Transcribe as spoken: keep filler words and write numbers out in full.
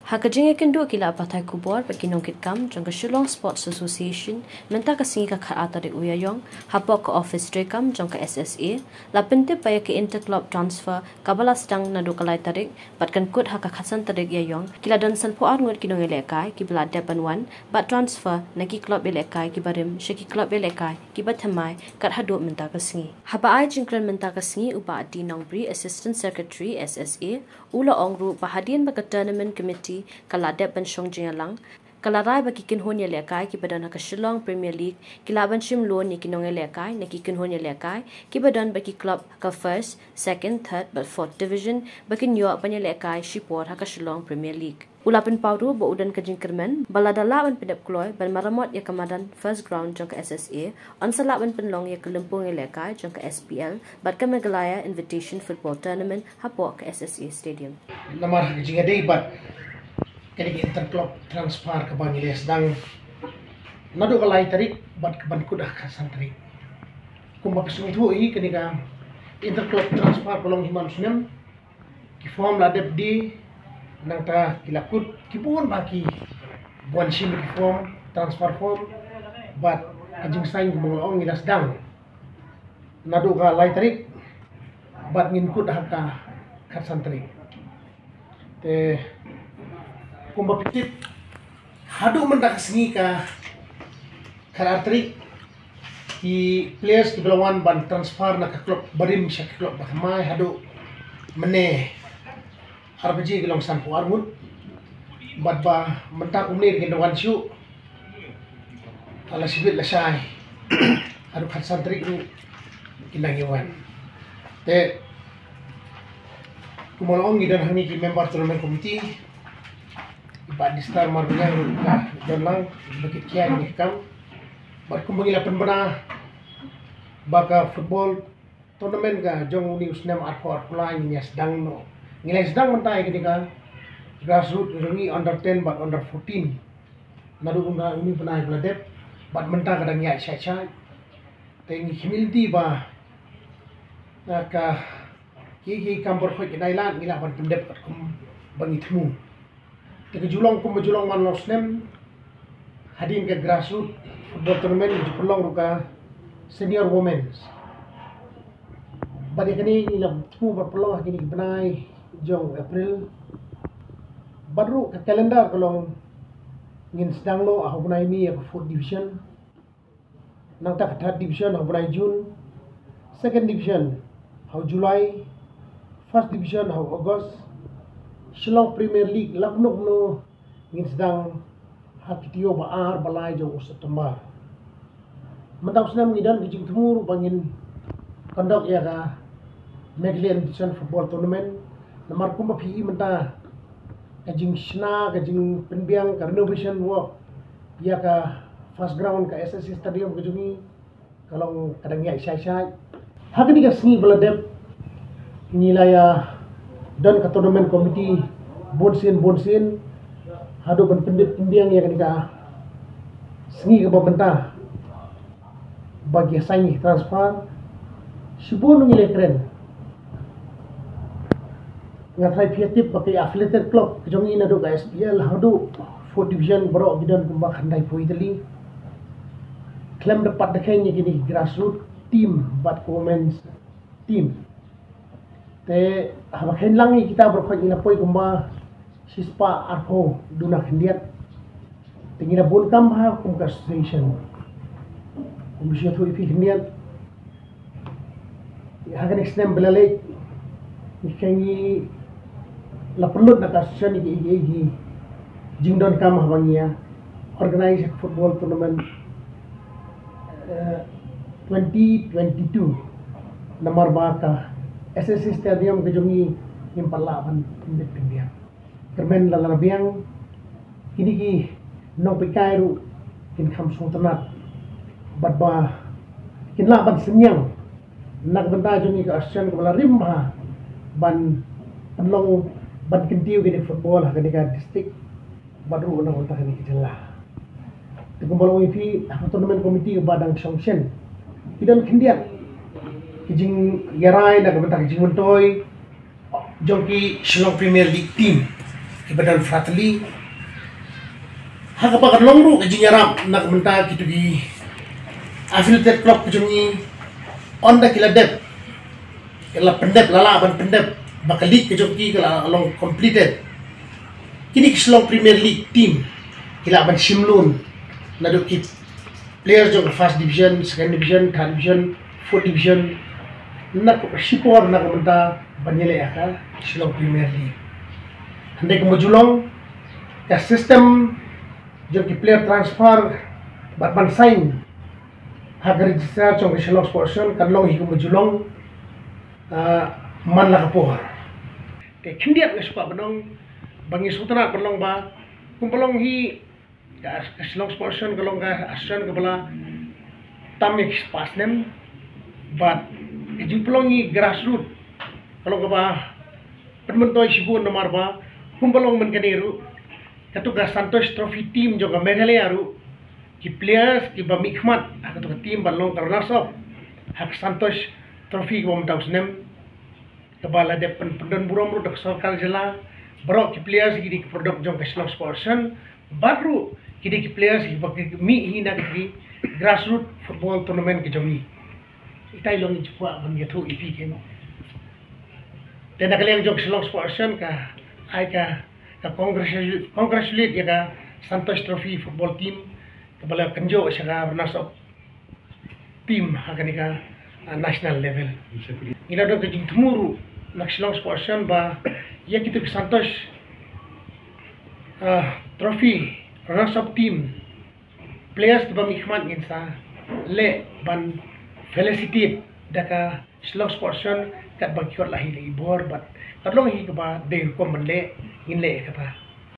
Ha ka jingïakynduh ki lad pathai khubor bad ki nongkitkam jong ka Shillong Sports Association mynta ka sngi ka khatar tarik u Ïaïong hapoh ka ophis treikam jong ka S S A, la pyntip ba ïa ka interclub transfer kaba la sdang naduh ka lai tarik bad kan kut ha ka khatsan tarik Ïaïong, ki la don sanphew ar ngut ki nongïalehkai kiba la dep ban wan bad transfer na ki klub ïalehkai kiba rim sha ki klub ïalehkai kiba thymmai kat haduh mynta ka sngi. Haba ai jingkren mynta ka sngi, u Bah D Nongbri, Assistant Secretary S S A, u la ong ruh ba hadien ba ka tournament committee ka la dep ban shong jingïalang, ka la rai ba ki kynhun ïalehkai kiba don ha ka Shillong Premier League ki lah ban shim loan ïa ki nongïalehkai na ki kynhun ïalehkai kiba don bad ki klub ha ka first, second, third bad fourth division ba kin ïoh ban ïalehkai shipor ha ka Shillong Premier League. U la pynpaw ruh ba u don ka jingkyrmen ba lada lah ban pyndep kloi ban maramot ïa ka madan first ground jong ka S S A, yn sa lah ban pynlong ïa ka lympung ïalehkai jong ka S P L bad ka Meghalaya Invitation Football Tournament hapoh ka S S A Stadium. Namar ha ka jingïadei bad kane ka interclub transfer kaba ngi la sdang naduh ka lai tarik bad kaban kut ha ka khatsan tarik. Kumba phi sngewthuh hi, kane ka interclub transfer ka long hi man u snem. Ki form la dep die, nangta ki la kut ki bun bha ki, ban shim ki form, transfer form, bad ka jingsain kumba nga la ong ngi la sdang naduh ka lai tarik bad ngin kut ha ka khatsan tarik. Te kumba phi tip, haduh mynta ka sngi ka khatar tarik, ki players kiba la wan ban transfer na ka klub barim sha ka klub bathymmai haduh mynne ar baje ki long sanphew ar ngut. Bad ba mynta kumne kin da wan shuh, la shibit la shai, haduh khatsan tarik ruh kin dang ïa wan. Te kumba la ong, ngi don hangne ki member tournament committee, i Bah Distar Marbaniang ruh ka don lang ba kit kiai ngi kam. Bad kumba ngi la pynbna ba ka football tournament ka jong une u snem arphew arphew lai ngi la sdang noh, ngi la sdang mynta ïa kane ka grassroot jong ngi, under ten bad under fourteen. Naduh u bnai, une u bnai ba la dep bad mynta ka dang ïaid shai shai. Te ngi khmih lynti ba na ka ki, ki kam baroh ki nai lad ngi lah ban pyndep katkum ba ngi thmu. Te ka ju long kumba ju long man la u snem, hadien ka grassroot football tournament ju pynlong ruh ka senior women's. Bad ïa kane ngi la thmu ban pynlong ha kine ki bnai jong April. Bad ruh ka calendar ka long ngin sdang noh ha u bnai May ïa ka fourth division. Nangta ka third division ha u bnai June, second division ha u July, first division ha u August, Shillong Premier League la kumno kumno ngin sdang ha ki taïew ba ar ba lai jong u September. Mynta u snem ngi don ki jingthmu ruh ba ngin conduct ïa ka Meghalaya Invitation Football Tournament. Namar kumba phi i mynta ka jingshna, ka jingpynbiang, ka renovation work ïa ka first ground ka S S C Stadium ka jong ngi, ka long ka dang ïaid shai shai. Ha kane ka sngi ba la dep ngi la ïa don ka tournament committee bun sien bun sien haduh ban pyndep pynbiang ïa kane ka sngi kaba mynta. Ba ki sign ki transfer, shibun ngi la kren. Nga tharai phi tip ba ki affiliated club ki jong ngi naduh ka S P L haduh fourth division baroh ki don kumba khyndai phew tylli. Khlem da pat da khein ïa kine ki grassroot team bad women's team. Te haba khein lang ïa kita baroh ngi la poi kumba shispah arphew duna khyndiat. Te ngi la bun kam ha kum ka association. Kum shu ïathuh ïa phi khyndiat. Ha kane ka snem ba la leit, ngi, ngi la pynlut na ka association ïa ki, ïa ki jingdonkam haba ngi ïa organize football tournament, eh, twenty twenty-two. Namar ba ka S S C Stadium ka jong ngi ngim pat lah ban pynbit pynbiang. Kyrmen la la biang, kine ki nongpeit kai ruh kin kham sngewtynnat bad ba kin lah ban synñiang na ka bynta jong ngi ka association kaba la rim bha ban pynlong, ban kyntiew kine football ha kane ka district bad ruh na ka bynta kane ka jylla. Te kumba la ong ïa phi, ha ka tournament committee kaba dang shong shen, ki don khyndiat ki jingïarai na ka bynta ka jingmyntoi jong ki Shillong Premier League team. Kiba don Frateli. Ha kaba kan long ruh ka jingïarap na ka bynta kito ki affiliated club ka jong ngi, ynda ki la dep, ki la pyndep, la lah ban pyndep ba ka league ka jong ki ka la long completed. Kine ki Shillong Premier League team ki lah ban shim loan naduh ki players jong ka first division, second division, third division, fourth division, na ka shipor na ka bynta ban ïaleh ïa ka Shillong Premier League. Hynrei kumba ju long ka system jong ki player transfer bad ban sign ha ka register jong ka Shillong Sports Association kan long hi kumba ju long, ah, man la ka por. Te khyndiat nga shu kwah ban ong ba ngi sngewtynnat ban long ba kumba long hi ka, ka Shillong Sports Association ka long ka association kaba la tam ïa ki spah snem bad ka jingpynlong hi grassroot ka long kaba pynmyntoi shibun namar ba kumba long mynta kane ruh, kato ka Santosh Trophy team jong ka Meghalaya ruh, ki players kiba mihkhmat ha kato ka team ban long ka runners up ha ka Santosh Trophy kaba mynta u snem, kaba la dep pyn-, pyndon burom ruh da ka sorkar jylla. Baroh ki players ki dei ki product jong ka Shillong Sports Association bad ruh ki dei ki players kiba ki mih hi na ki grassroot football tournament ki jong ngi. Ita i long i jingkwah ban ïathuh ïa phi kein. Te na ka liang jong ka Shillong Sports Association ka ai ka, ka congratulate, congratulate ïa ka Santosh Trophy football team kaba la kynjoh sha ka runners up team ha kane ka, ah, national level. Ngi la don ka jingthmu ruh na ka Shillong Sports Association ba ïa kito ki Santosh, ah, Trophy runners up team players kiba mihkhmat ngin sa leh ban felicitate da ka Shillong Sports Association katba ki kot la hi la i bor bad kat long hi kaba dei rukom ban leh ngin leh kata.